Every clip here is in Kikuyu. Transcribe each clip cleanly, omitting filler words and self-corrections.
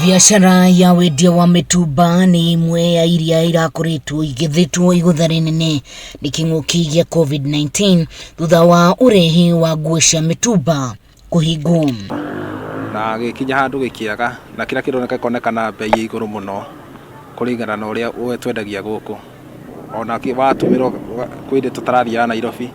Biacara ya wendia wa mĩtumba nĩ imwe ya iria irakoretwo igĩthĩtwo igũtha rĩnene nĩ kĩng'ũki gĩa COVID-19 thutha wa ũrehi wa nguo cia mĩtumba kũhingwo. Na gĩkinya handũ gĩkĩaga na kĩrĩa kĩroneka gĩkoneka na mbei ĩ igũrũ mũno kũringana na ũrĩa twendagia gũkũ. Ona watũmĩrwo kwĩ hĩndĩ tũtarathiaga Nairobi,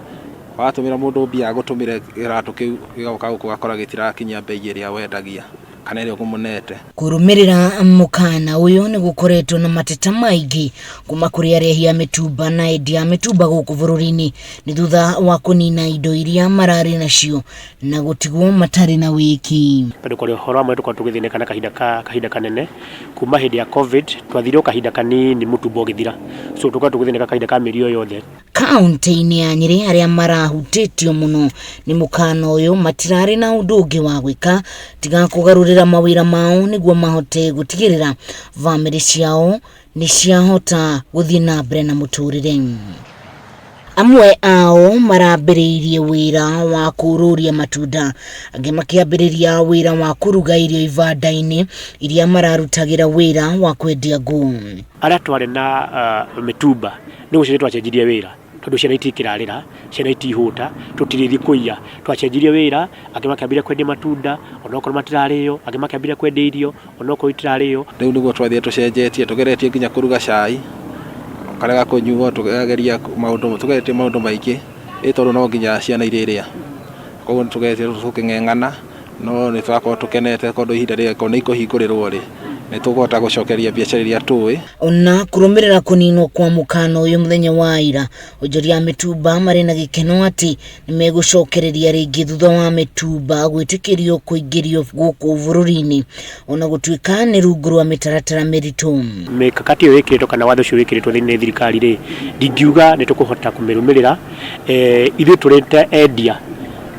watũmĩra mũndũ mbia agũtũmĩre kĩratũ kĩu gĩgoka gũkũ ũgakora gĩtirakinyia mbei ĩrĩa wendagia kana ĩrĩa ũkũmũnete. Kũrũmĩrĩra mũkana ũyũ nĩ gũkoretwo na mateta maingĩ kuma kũrĩ arehi a mĩtumba na endia a mĩtumba gũkũ bũrũri-inĩ nĩ thutha wa kũnina indo iria mararĩ nacio na gũtigwo matarĩ na wĩki. Tondũ kũrĩ ũhoro wa mwĩrĩ tũkoragwo tũgĩthĩnĩka na kahinda ka kahinda kanene kuma hĩndĩ ya Covid twathirwo kahinda kanini mũtumbo ũgĩthira, so tũkoragwo tũgĩthĩnĩka kahinda ka mĩeri ĩyo yothe. Kauntĩ-inĩ ya Nyĩrĩ arĩa marahutĩtio mũno nĩ mũkana ũyũ matirarĩ na ũndũ ũngĩ wa gwĩka tiga kũgarũrĩra mawĩra mao nĩguo mahote gũtigĩrĩra bamĩrĩ ciao nĩ ciahota gũthiĩ na mbere na mũtũrĩre. Amwe ao marambĩrĩirie wĩra wa kũrũria matunda, angĩ makĩambĩrĩria wĩra wa kũruga irio ibanda-inĩ iria mararutagĩra wĩra wa kwendia nguo. Arĩa twarĩ na mĩtumba nĩ gũcenjia twacenjirie wĩra tondũ ciana itikĩrarĩra, ciana itihũta, tũtirĩthiĩ kũiya. Twacenjirie wĩra, angĩ makĩambĩrĩria kwendia matunda onokorwo matirarĩo, angĩ makĩambĩrĩria kwendia irio onokorwo itirarĩo. Rĩu nĩguo twathire tũcenjetie, tũgeretie nginya kũruga cai, ũkarega kũnyuo, tũkageria maũndũ, tũgeretie maũndũ maingĩ, ĩ tondũ no nginya ciana irĩrĩa. Koguo nĩ tũgeretie tũkĩng'eng'ana, no nĩ tũrakorwo tũkenete tondũ ihinda rĩrĩ angĩkorwo nĩ ikũhingũrĩrwo rĩ, nĩ tũkũhota gũcokereria biacara iria tũĩ. Ona kũrũmĩrĩra kũninwo kwa mũkana ũyũ mũthenya wa ira, onjoria a mĩtumba marĩ na gĩkeno atĩ nĩ megũcokereria rĩngĩ thutha wa mĩtumba gwĩtĩkĩrio kũingĩrio gũkũ bũrũri-inĩ ona gũtuĩka nĩ rungu rwa mĩtaratara mĩritũ. Mĩkakati ĩyo ĩkĩrĩtwo kana watho ũcio wĩkĩrĩtwo nĩ thirikari rĩ, ndingiuga nĩ tũkũhota kũmĩrũmĩrĩra. Ithuĩ tũrĩ ta endia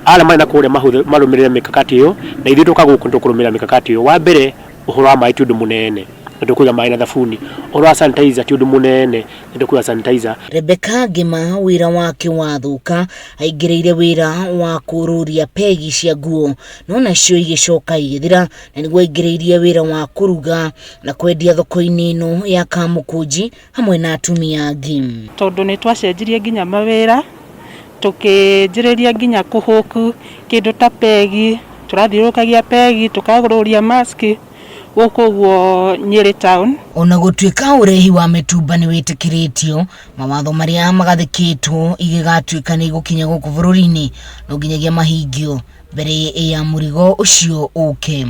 arĩa marĩ na kũrĩa marũmĩrĩre mĩkakati ĩyo, na ithuĩ tũka gũkũ nĩ tũkũrũmĩrĩra mĩkakati ĩyo. Wa mbere ũhoro wa maĩ ti ũndũ mũnene, nĩ tũkũiga maĩ na thabuni. Ũhoro wa sanitizer ti ũndũ mũnene, nĩ tũkũiga sanitizer. Rebecca Ngĩma wĩra wake wathũka aingĩrĩire wĩra wa kũrũria pegi cia nguo no nacio igĩcoka igĩthira na nĩguo aingĩrĩirie wĩra wa kũruga na kwendia thoko-inĩ ĩno ya Kamũkũnji hamwe na atumia angĩ. Tondũ nĩ twacenjirie nginya mawĩra, tũkĩnjĩrĩria nginya kũhũku kĩndũ ta pegi, tũrathiũrũrũkagia pegi, tũkagũrũria mask gũkũ ũguo Nyĩrĩ town. Ona gũtuĩka ũrehi wa mĩtumba nĩ wĩtĩkĩrĩtio, mawatho marĩa magathĩkĩtwo igĩgatuĩka nĩ igũkinya gũkũ bũrũri-inĩ no nginyagia mahingio mbere ya mũrigo ũcio ũke.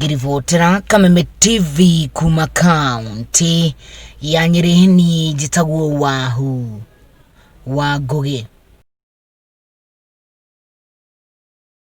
Ngĩribotera Kameme TV kuma kaunti ya Nyĩrĩ, niĩ njĩtagwo Wahu wa Ngũgĩ.